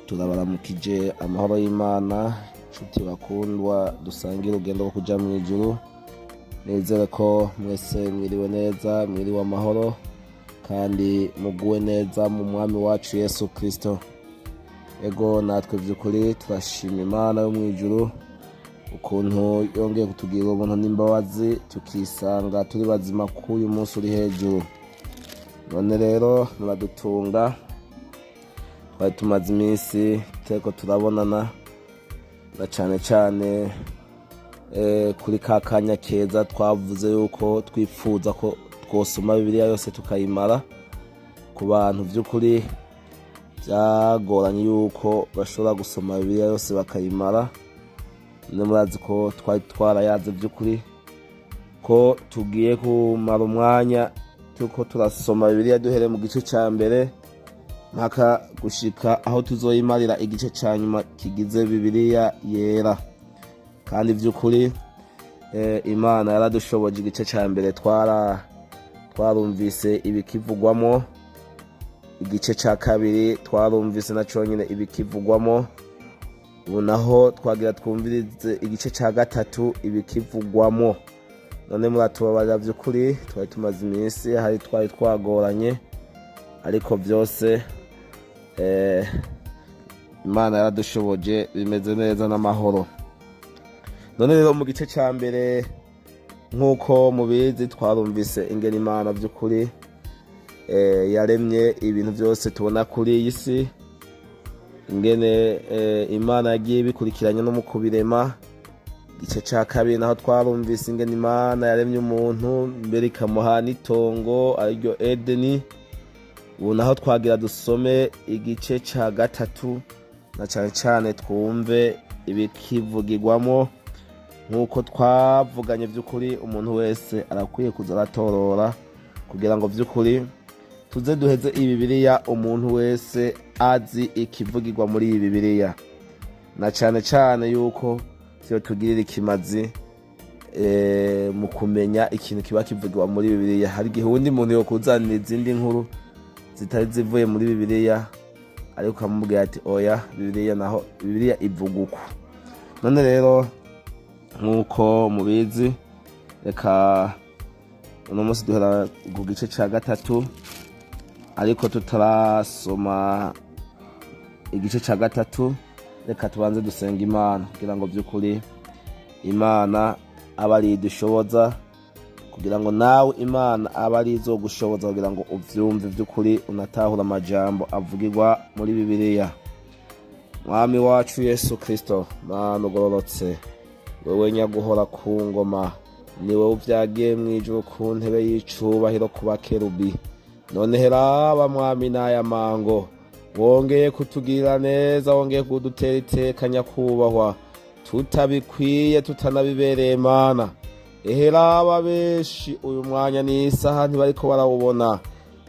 Turabaramukije amahoro y'Imana, nshuti bakundwa dusangira urugendo rwo kuja mw'ijuru. Nizere ko mwese mwiriwe neza, mwiriwe amahoro kandi muguwe neza mu Mwami wacu Yesu Kristo. Ego, natwe vy'ukuri turashima Imana yo mw'ijuru ukuntu yongeye kutugirira ubuntu n'imbabazi, tukisanga turi bazima k'uyu munsi uri hejuru. None rero muradutunga, twari tumaze iminsi turiko turabonana, na cane cane kuri ka kanya keza twavuze yuko twipfuza ko twosoma Bibiliya yose tukayimara. Ku bantu vy'ukuri vyagoranye yuko bashobora gusoma Bibiliya yose bakayimara, none murazi ko twari twarayaze vy'ukuri ko tugiye kumara umwanya turiko turasoma Bibiliya, duhereye mu gice ca mbere mpaka gushika aho tuzoyimarira igice ca nyuma kigize Bibiliya Yera. Kandi vy'ukuri Imana yaradushoboje. Igice ca mbere twarumvise ibikivugwamo, igice ca kabiri twarumvise na conyene ibikivugwamo, ubu naho twagira twumvirize igice ca gatatu ibikivugwamo. None muratubabarira vy'ukuri, twari tumaze iminsi hari twari twagoranye, ariko vyose Imana yaradushoboje, bimeze neza n'amahoro. None rero mu gice ca mbere, nk'uko mubizi, twarumvise ingene Imana vy'ukuri yaremye ibintu vyose tubona kuri iyi si, ingene Imana yagiye ibikurikiranye no mu kubirema. Igice ca kabiri naho twarumvise ingene Imana yaremye umuntu, mbere ikamuha n'itongo ariryo Edeni. Ubu naho twagira dusome igice ca gatatu, na cane cane twumve ibikivugirwamo. Nk'uko twavuganye, vy'ukuri umuntu wese arakwiye kuza aratorora kugira ngo vy'ukuri tuze duheze iyi Bibiliya umuntu wese azi ikivugirwa muri iyi Bibiliya, na cane cane yuko vyotugirira ikimazi mu kumenya ikintu kiba kivugirwa muri Bibiliya. Hari igihe uwundi muntu yokuzanira izindi nkuru zitari zivuye muri Bibiliya, ariko ukamubwira ati: "Oya, Bibiliya naho Bibiliya ivuga uku." None rero nk'uko mubizi, reka uno munsi duhera ku gice ca gatatu. Ariko tutarasoma igice ca gatatu, reka tubanze dusenga Imana kugira ngo by'ukuri Imana aba ari idushoboza, kugira ngo nawe Imana aba ari izogushoboza kugira ngo uvyumve by'ukuri, unatahura amajambo avugirwa muri Bibiliya. Mwami wacu Yesu Kristo, Mana ugororotse, wewe nyaguhora ku ngoma, ni wowe uvyagiye mw'ijuru ku ntebe y'icubahiro ku bakerubi. None heraba Mwami, n'aya mango wongeye kutugirira neza, wongeye kudutera iteka nyakubahwa, tutabikwiye, tutanabibereye. Mana, eheraba benshi uyu mwanya n'isaha ntibariko barawubona.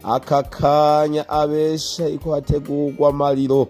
Aka kanya abenshi ariko hategurwa amariro,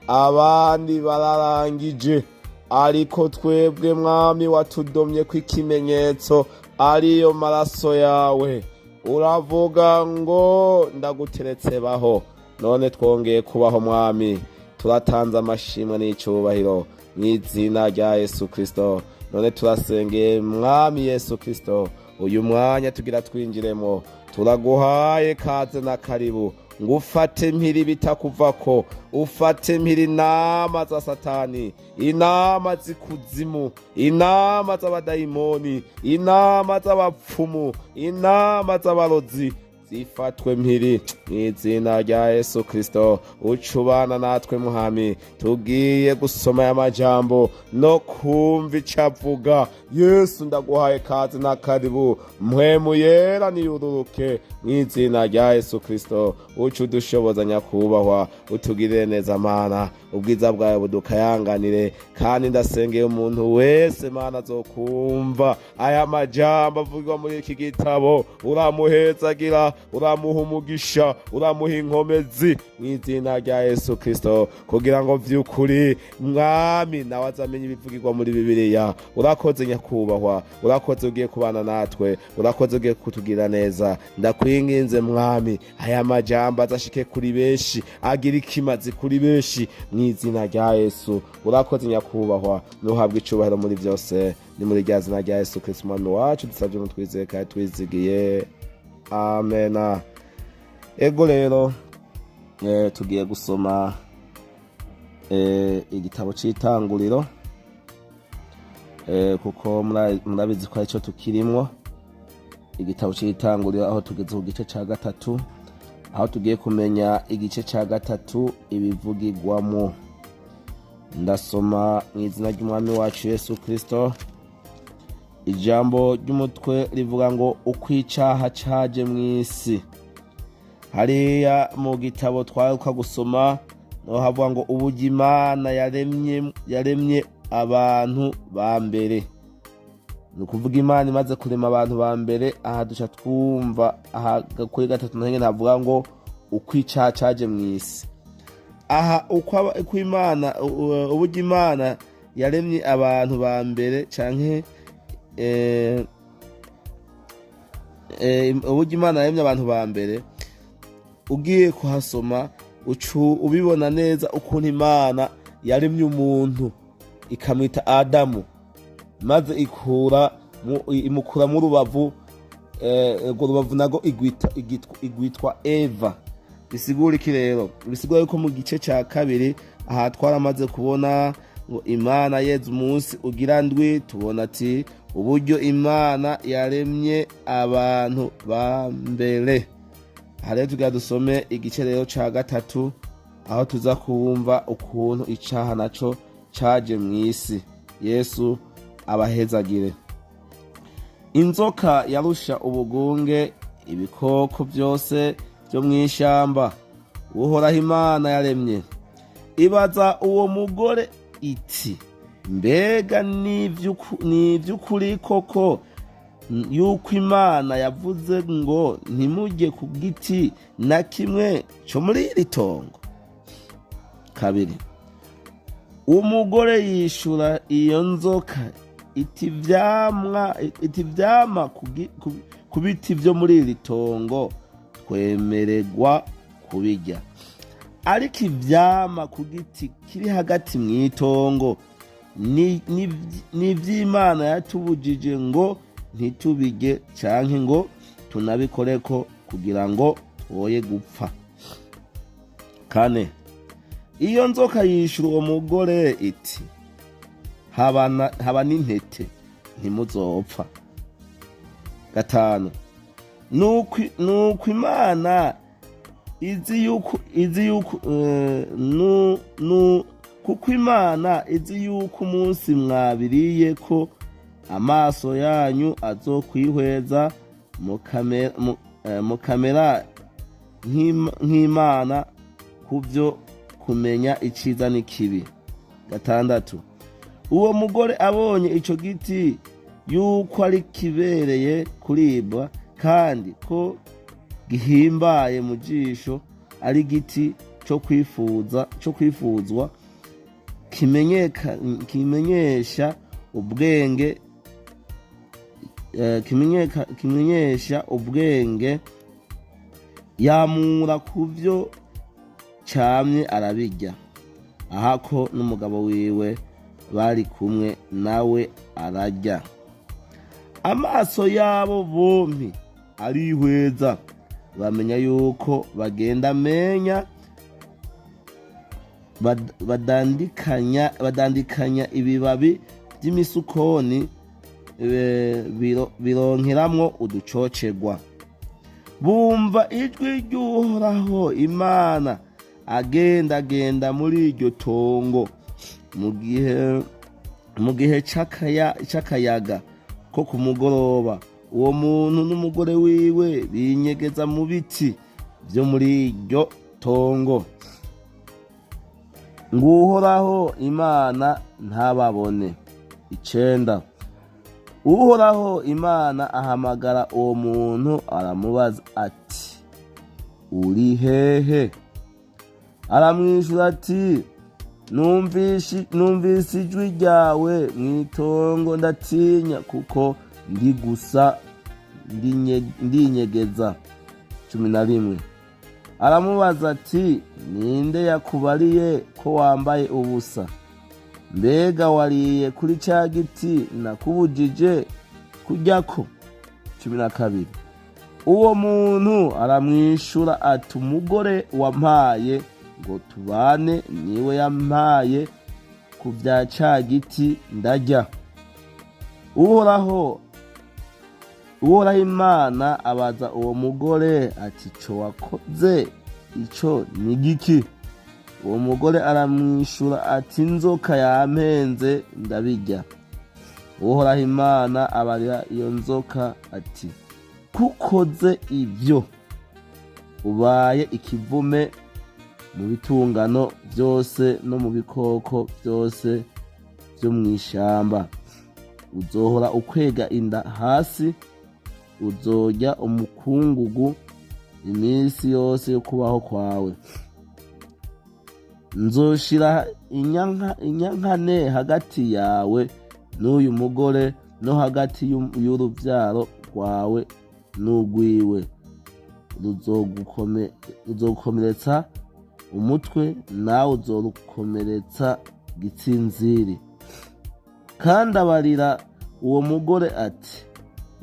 abandi bararangije, ariko twebwe Mwami watudomye ko ikimenyetso ariyo maraso yawe. Uravuga ngo: "Ndaguteretse baho." None twongeye kubaho Mwami, turatanze amashimwe n'icubahiro mu izina rya Yesu Kristo. None turasengeye Mwami Yesu Kristo, uyu mwanya tugira twinjiremo, turaguhaye kaze na karibu ngo ufate mpiri bitakuvako, ufate mpiri inama za Satani, inama z'ikuzimu, inama z'abadayimoni, inama z'abapfumu, inama z'abarozi, zifatwe mpiri mu izina rya Yesu Kristo. Ucubana natwe Muhami, tugiye gusoma aya majambo no kumva ico avuga. Yesu, ndaguhaye kaze na karibu, Mpwemu Yera niyururuke mu izina rya Yesu Kristo. Uca udushoboza nyakubahwa, utugirire neza Mana, ubwiza bwawe budukayanganire. Kandi ndasengeye umuntu wese Mana azokumva aya majambo avugwa muri iki gitabo, uramuhezagira. Uramuha umugisha, uramuha inkomezi mu izina rya Yesu Kristo, kugira ngo vy'ukuri, Mwami, nawe azamenye ibivugirwa muri Bibiliya. Urakoze Nyakubahwa, urakoze ugiye kubana natwe, urakoze ugiye kutugira neza. Ndakwinginze Mwami, aya majambo azashike kuri benshi, agira ikimazi kuri benshi mu izina rya Yesu. Urakoze Nyakubahwa, nuhabwa icubahiro muri vyose. Ni muri rya zina rya Yesu Kristo Umwami wacu dusabye mu twizeye kandi twizigiye, amena. Ego rero, tugiye gusoma igitabo c'Itanguriro, kuko murabizi ko aricyo tukirimwo, igitabo c'Itanguriro, aho tugeze ku gice ca gatatu, aho tugiye kumenya igice ca gatatu ibivugirwamo. Ndasoma mu izina ry'Umwami wacu Yesu Kristo. Ijambo ry'umutwe rivuga ngo "Uko icaha caje mw'isi". Hariya mu gitabo twaruka gusoma niho havuga ngo uburyo Imana yaremye abantu ba mbere, ni ukuvuga Imana imaze kurema abantu ba mbere. Aha duca twumva aha kuri gatatu na nyine havuga ngo "Uko icaha caje mw'isi". Aha uko Imana, uburyo Imana yaremye abantu ba mbere, canke uburyo Imana yaremye abantu ba mbere, ugiye kuhasoma ucu ubibona neza ukuntu Imana yaremye umuntu ikamwita Adamu, maze imukura mu rubavu, urwo rubavu nago igwitwa Eva. Bisigura iki rero? Bisigura yuko mu gice cya kabiri aha twaramaze kubona ngo Imana yeze umunsi ugira ndwi, tubona ati uburyo Imana yaremye abantu ba mbere. Aha rero tugira dusome igice rero ca gatatu, aho tuza kumva ukuntu icaha naco caje mw'isi. Yesu abahezagire. Inzoka yarusha ubugunge ibikoko byose byo mw'ishamba Uhoraho Imana yaremye. Ibaza uwo mugore iti: "Mbega ni iby'ukuri koko yuko Imana yavuze ngo ntimujye ku giti na kimwe cyo muri iri tongo?" Kabiri. Umugore yishura iyo nzoka iti: "Vyamwa, iti vyama ku biti vyo muri iri tongo twemererwa kubirya, ariko ivyama ku giti kiri hagati mw'itongo ni ivy'Imana yatubujije ngo ntitubirye canke ngo tunabikoreko, kugira ngo twoye gupfa." Kane. Iyo nzoka yishura uwo mugore iti: "Haba n'intete, ntimuzopfa." Gatanu. Nuko Imana izi yuko nu, nu, kuko Imana izi yuko umunsi mwabiriye ko amaso yanyu azokwihweza, mukamera nk'Imana ku byo kumenya iciza n'ikibi. Gatandatu. Uwo mugore abonye ico giti yuko ari kibereye kuribwa, kandi ko gihimbaye mu jisho, ari igiti cyo kwifuza, cyo kwifuzwa, kimenyesha ubwenge, kimenyesha ubwenge, yamura ku byo camye arabirya. Ahako n'umugabo wiwe bari kumwe, nawe ararya. Amaso yabo bompi arihweza, bamenya yuko bagenda menya, badandikanya ibibabi by'imisukoni, bironkeramwo uducocerwa. Bumva ijwi ry'Uhoraho Imana agendagenda muri iryo tongo mu gihe c'akayaga ko ku mugoroba. Uwo muntu n'umugore wiwe binyegeza mu biti vyo muri iryo tongo, ngo Uhoraho Imana ntababone. Icenda. Uhoraho Imana ahamagara uwo muntu, aramubaza ati: Uri hehe? Aramwishyura ati: Numvise ijwi ryawe mu itongo, ndatinya, kuko ndi gusa, ndinyegeza. 11. Aramubaza ati: Ninde yakubariye ko wambaye ubusa? Mbega wariye kuri cya giti nakubujije kujyako? 12. Uwo muntu aramwishyura ati: Umugore wampaye ngo tubane niwe yampaye ku bya cya giti, ndarya. Uhoraho Imana abaza uwo mugore ati: Ico wakoze ico ni giki? Uwo mugore aramwishyura ati: Inzoka yampenze, ndabirya. Uhoraho Imana abarira iyo nzoka ati: Kukoze ibyo, ubaye ikivume mu bitungano byose no mu bikoko byose byo mu ishyamba. Uzohora ukwega inda hasi, uzorya umukungugu iminsi yose yo kubaho kwawe. Nzoshira inyankane hagati yawe n'uyu mugore, no hagati y'urubyaro rwawe n'urwiwe. Ruzogukomeretsa umutwe, nawe uzorukomeretsa gitsinziri. Kandi abarira uwo mugore ati: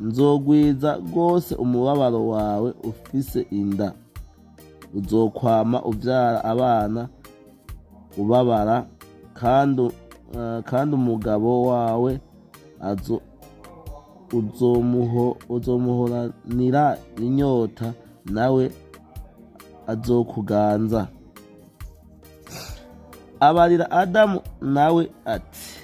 Nzogwiza rwose umubabaro wawe ufise inda, uzokwama ubyara abana ubabara, kandi umugabo wawe uzomuhoranira inyota, nawe azokuganza. Abarira Adamu nawe ati: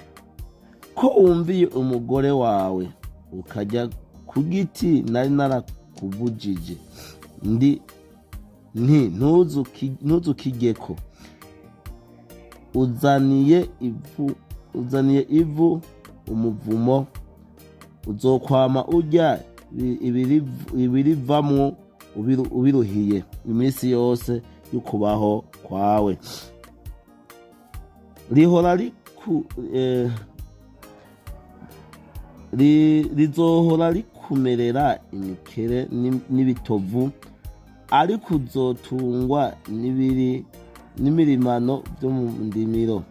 Ko wumviye umugore wawe, ukajya ku giti nari narakubujije ndi nti: Ntuzukigeko, uzaniye ivu umuvumo. Uzokwama urya ibirivamwo ubiruhiye iminsi yose y'ukubaho kwawe. Rihora riku eh, rizohora rikumerera imikere n'ibitovu, ariko uzotungwa n'ibiri n'imirimano byo mu ndimiro.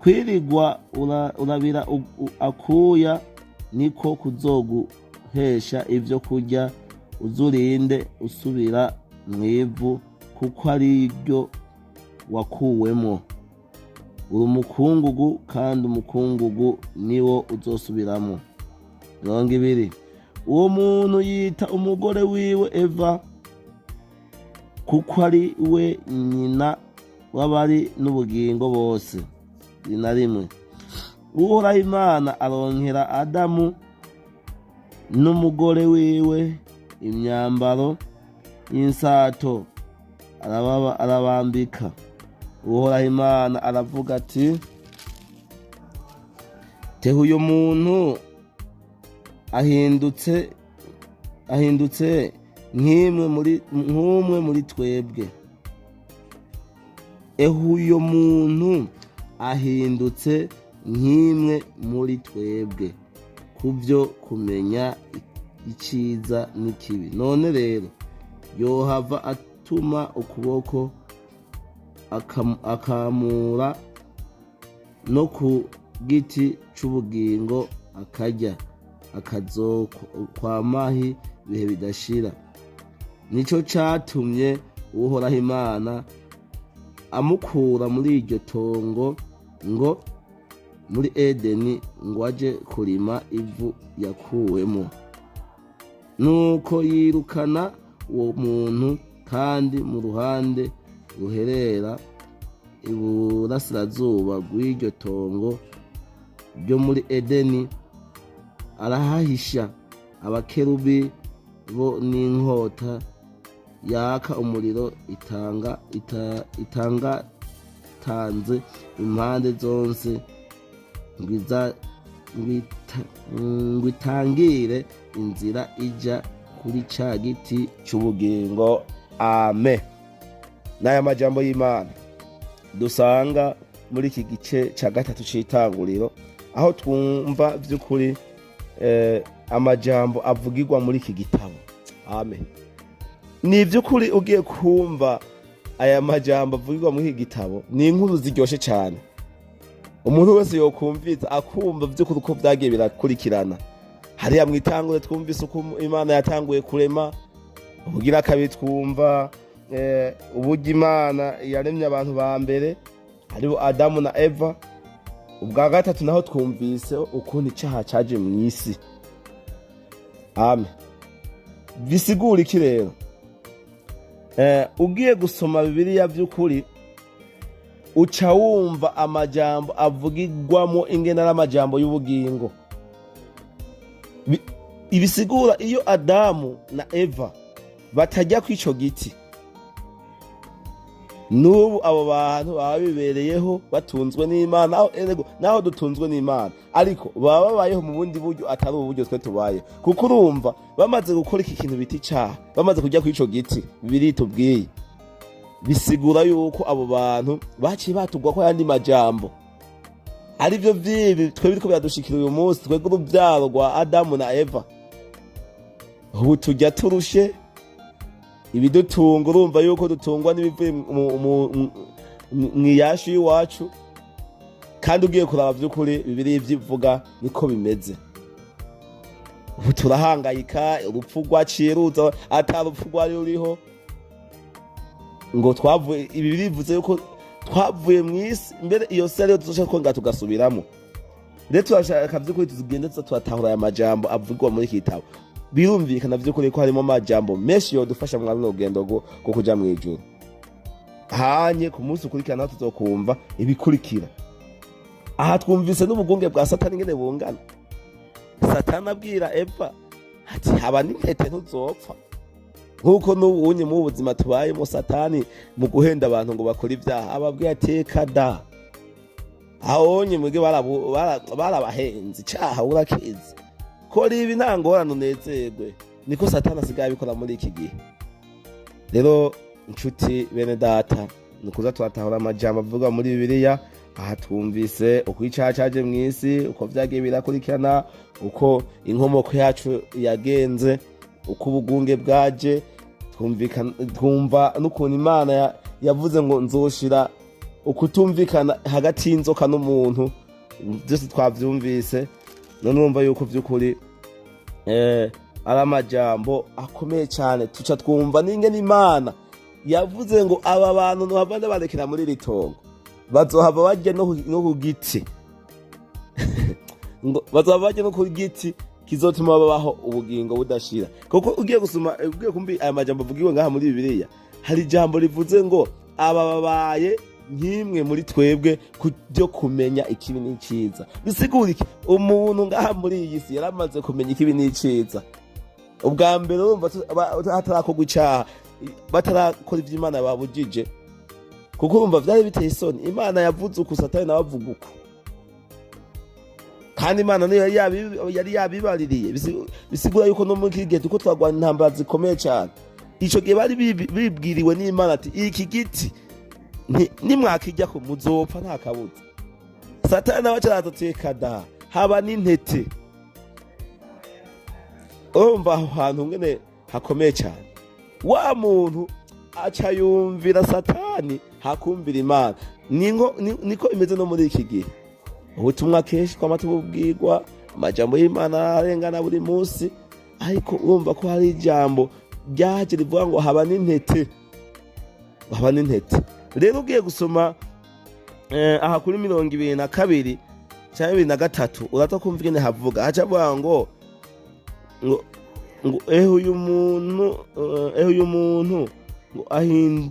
Kwirigwa urabira akuya niko kuzoguhesha ibyo kurya, uzurinde usubira mu ivu, kuko ari ryo wakuwemo. Uri umukungugu, kandi umukungugu niwo uzosubiramo. 20. Uwo muntu yita umugore wiwe Eva, kuko ari we nyina w'abari n'ubugingo bose. 21. Uhoraho Imana aronkera Adamu n'umugore wiwe imyambaro y'insato, arabambika. Uhoraho Imana aravuga ati: Teha uyu muntu ahindutse nk'umwe muri twebwe. Ehe, uyo muntu ahindutse nk'imwe muri twebwe ku byo kumenya icyiza n'ikibi. None rero yohava atuma ukuboko akamura no ku giti c'ubugingo, akarya, akazokwamaho ibihe bidashira. Nico catumye Uhoraho Imana amukura muri iryo tongo, ngo muri Edeni, ngo aje kurima ivu yakuwemo. Nuko yirukana uwo muntu, kandi mu ruhande ruherera iburasirazuba rw'iryo tongo ryo muri Edeni arahahisha abakerubi bo n'inkota yaka umuriro itangatanze impande zose, ngo itangire inzira ija kuri ca giti c'ubugingo. Amen. N'aya majambo y'Imana dusanga muri iki gice cya gatatu cy'Itanguriro, aho twumva by'ukuri amajambo avugirwa muri iki gitabo. Amen. Ni iby'ukuri, ugiye kumva aya majambo avugirwa muri iki gitabo, ni inkuru ziryoshye cyane. Umuntu wese yokumviza akumva by'ukuri uko byagiye birakurikirana. Hariya mu itangure twumvise uko Imana yatanguye kurema. Ubugira kabiri twumva uburyo Imana yaremye abantu ba mbere, haribo Adamu na Eva. Ubwa gatatu naho twumvise ukuntu icyaha cyaje mu isi. Amen. Bisigura iki rero? Ugiye gusoma Bibiliya by'ukuri, uca wumva amajambo avugirwamo ingene ari amajambo y'ubugingo. Ibisigura iyo Adamu na Eva batajya kw'ico giti, n'ubu abo bantu baba bibereyeho batunzwe n'Imana. Erego naho dutunzwe n'Imana, ariko baba babayeho mu bundi buryo atari ubu buryo twe tubayeho, kuko urumva bamaze gukora iki kintu bita icaha, bamaze kujya kw'ico giti bibiri tubwiye, bisigura yuko abo bantu baciye batugwa ko ayandi majambo, arivyo vyibi twe biriko biradushikira uyu munsi, twebwe uruvyaro rwa Adamu na Eva. Ubu turya turushe ibidutunga. Urumva yuko dutungwa n'ibivuye mw'iyashu y'iwacu. Kandi ugiye kuraba vy'ukuri, Bibiliya ivyo ivuga niko bimeze. Ubu turahangayika, urupfu rwaciye ruza ata rupfu rwari ruriho. Ngo twavuye, ibi birivuze yuko twavuye mu isi mbere, iyo si ariyo tuzoca twongera tugasubiramo. Rero turashaka vy'ukuri tugende tuza turatahura aya majambo avugwa muri iki gitabo. Birumvikana vy'ukuri ko harimo amajambo menshi yodufasha mwa runo rugendo rwo kuja mw'ijuru. Hanye ku munsi ukurikira naho tuzokumva ibikurikira. Aha twumvise n'ubugunge bwa Satani ingene bungana. Satani abwira Eva ati: "Haba n'intete, ntuzopfa." Nk'uko n'ubunye mu buzima tubayemo, Satani mu guhenda abantu ngo bakore ibyaha ababwiye ati: "Kada ahonye mwebwe barabahenze, icaha urakizi, kora ibi nta ngorane unezerwe." Niko Satani asigaye abikora muri iki gihe. Rero nshuti bene data, ni ukuza turatahura amajambo avuga muri Bibiliya. Aha twumvise uko icaha caje mw'isi, uko vyagiye birakurikirana, uko inkomoko yacu yagenze, uko ubugunge bwaje. Twumva n'ukuntu Imana yavuze ngo nzoshira ukutumvikana hagati y'inzoka n'umuntu. Byose twavyumvise. None urumva yuko vy'ukuri ari amajambo akomeye cyane. Tuca twumva n'ingene Imana yavuze ngo aba bantu ntuhava ndabarekera muri iri tongo, bazohava barya no ku giti, ngo bazohava barya no ku giti kizotuma babaho ubugingo budashira. Kuko ugiye gusoma, ugiye kumva aya majambo avugiwe ngaha muri Bibiliya, hari ijambo rivuze ngo aba babaye nk'imwe muri twebwe ku byo kumenya ikibi n'iciza. Bisigura iki? Umuntu ngaha muri iyi si yaramaze kumenya ikibi n'iciza ubwa mbere. Urumva hatarakorwa icaha, batarakora ivyo Imana babujije, kuko urumva vyari biteye isoni. Imana yavuze uku, Satani nawe avuga uku, kandi Imana niyo yari yabibaririye. Bisigura yuko no muri iki gihe turiko turagwana intambara zikomeye cyane. Ico gihe bari bibwiriwe n'Imana ati: "Iki giti nimwakijyako muzopfa nta kabuza." Satani nawe acaraza ati: "Kada, haba n'intete." Urumva aho hantu ngene hakomeye cyane. Wa muntu aca yumvira Satani hakumvira Imana. Niko imeze no muri iki gihe. Ubutumwa kenshi twama tububwirwa, amajambo y'Imana arengana buri munsi, ariko urumva ko hari ijambo ryaje rivuga ngo haba n'intete, haba n'intete. Rero ugiye gusoma aha kuri 22 cyangwa 23, uraza kumva ingene havuga. Haca havuga ngo ehe uyu muntu, ehe uyu muntu ngo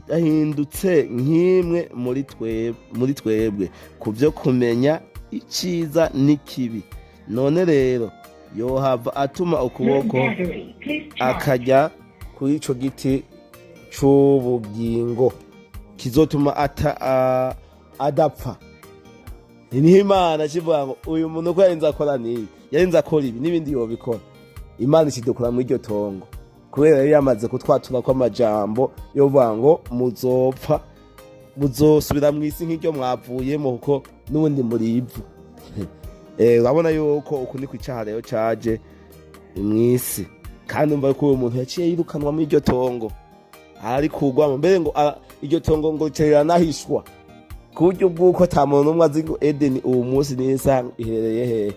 ahindutse nk'imwe muri twebwe ku byo kumenya icyiza n'ikibi. None rero yohava atuma ukuboko Low battery. Please charge. akajya kuri ico giti c'ubugingo kizotuma adapfa. Niho Imana kivuga ngo uyu muntu ko yarinze akora n'ibi, yarinze akora ibi n'ibindi yobikora, Imana ikidukura muri iryo tongo. Kubera yari yamaze kutwatura ko amajambo yo kuvuga ngo muzopfa, muzosubira mu isi nk'iryo mwavuyemo, kuko n'ubundi muri ivu. Urabona yuko uku niko icaha rero caje mw'isi. Kandi umva yuko uwo muntu yaciye yirukanwa muri iryo tongo, arikugwamo mbere ngo iryo tongo ngo rica riranahishwa, ku buryo bw'uko ata muntu n'umwe azi ngo Edeni uwo munsi n'isaha iherereye hehe.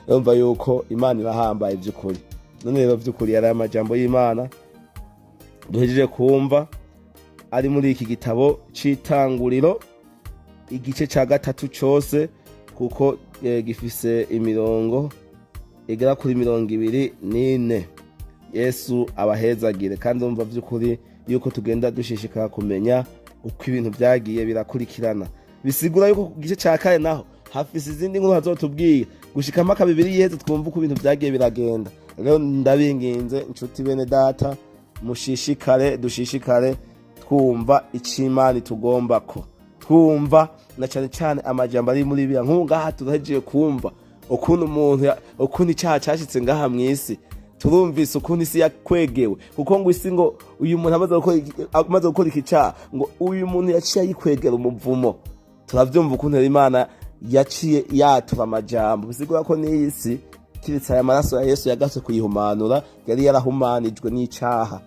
Urumva yuko Imana irahambaye by'ukuri. None rero by'ukuri yari amajambo y'Imana duhejeje kumva ari muri iki gitabo c'Itanguriro, igice ca gatatu cose, kuko gifise imirongo igera kuri 24. Yesu abahezagire. Kandi umva by'ukuri yuko tugenda dushishikara kumenya uko ibintu byagiye birakurikirana, bisigura yuko ku gice ca kane naho hafise izindi nkuru hazotubwira gushikamo akabibiri yiheze, twumva uko ibintu byagiye biragenda. Rero ndabinginze, inshuti bene data, mushishikare, dushishikare twumva ico Imana itugomba ko twumva, na cyane cyane amajambo ari muri Bibiliya. Nk'ubu ngaha turahejeje kumva ukuntu umuntu ukuntu icyaha cyashitse ngaha mw'isi. Turumvise ukuntu isi yakwegewe, kuko ngo isi, ngo uyu muntu amaze gukora iki cyaha, ngo uyu muntu yaciye ayikwegera umuvumo. Turavyumva ukuntu rero Imana yaciye yatura amajambo, bisigura ko n'iyi si, kiretse aya maraso ya Yesu yagatse kuyihumanura, yari yarahumanijwe n'icaha.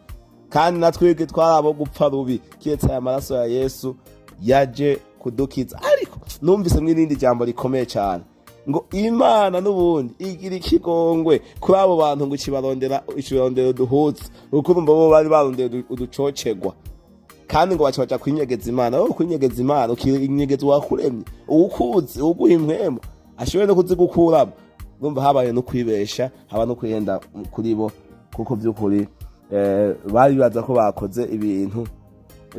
Kandi natwebwe twari abo gupfa rubi, kiretse aya maraso ya Yesu yaje kudukiza. Ariko numvise mw'irindi jambo rikomeye cyane, ngo Imana n'ubundi igira ikigongwe kuri abo bantu, ngo ikibarondera uduhutse, kuko urumva bo bari barondera uducocegwa. Kandi ngo baca baja kwinyegeza Imana. Wowe kwinyegeza Imana, ukinyegeza uwakuremye, uwukuzi, uwuguha impwemu, ashoboye no kuzigukuramo. Urumva habaye no kwibesha, haba no kwihenda kuri bo, kuko by'ukuri bari bibaza ko bakoze ibintu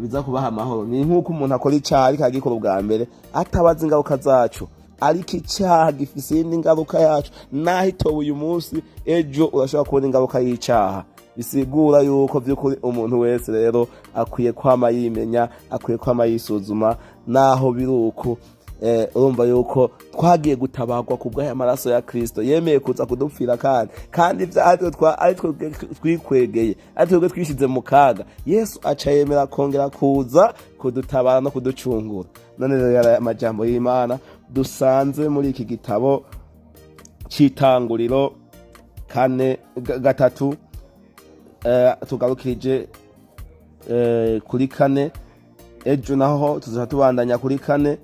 biza kubaha amahoro. Ni nk'uko umuntu akora icyaha ariko agikora ubwa mbere, atabaza ingaruka zacu. Ariko icyaha gifise iyindi ngaruka yacu, naho itoba uyu munsi, ejo urashobora kubona ingaruka y'icyaha. Bisigura yuko by'ukuri umuntu wese rero akwiye kwama yimenya, akwiye kwama yisuzuma. Naho biri uku, urumva yuko twagiye gutabarwa ku bw'aya maraso ya Kristo yemeye kuza kudupfira. Kandi ibyo ari twe twikwegeye, ari twebwe twishyize mu kaga, Yesu aca yemera kongera kuza kudutabara no kuducungura. None rero yari amajambo y'Imana dusanze muri iki gitabo c'Itanguriro kane, gatatu, tugarukirije kuri kane. Ejo naho tuzaca tubandanya kuri kane,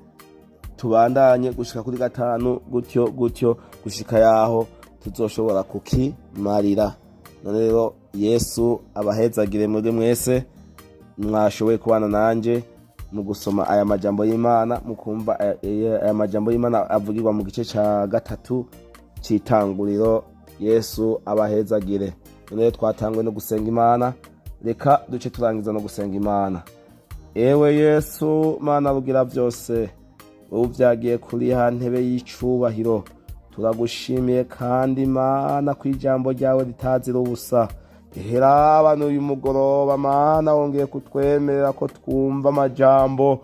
tubandanye gushika kuri gatanu, gutyo gutyo gushika yaho tuzoshobora kukimarira. None rero Yesu abahezagire mwebwe mwese mwashoboye kubana nanje mu gusoma aya majambo y'Imana, mu kumva aya majambo y'Imana avugirwa mu gice ca gatatu c'Itanguriro. Yesu abahezagire. None rero twatangwe no gusenga Imana, reka duce turangiza no gusenga Imana. Ewe Yesu Mana rugira byose, wowe uvyagiye kuri ya ntebe y'icubahiro, turagushimiye kandi Mana ko ijambo ryawe ritazira ubusa. Heraba n'uyu mugoroba, Mana, wongeye kutwemerera ko twumva amajambo.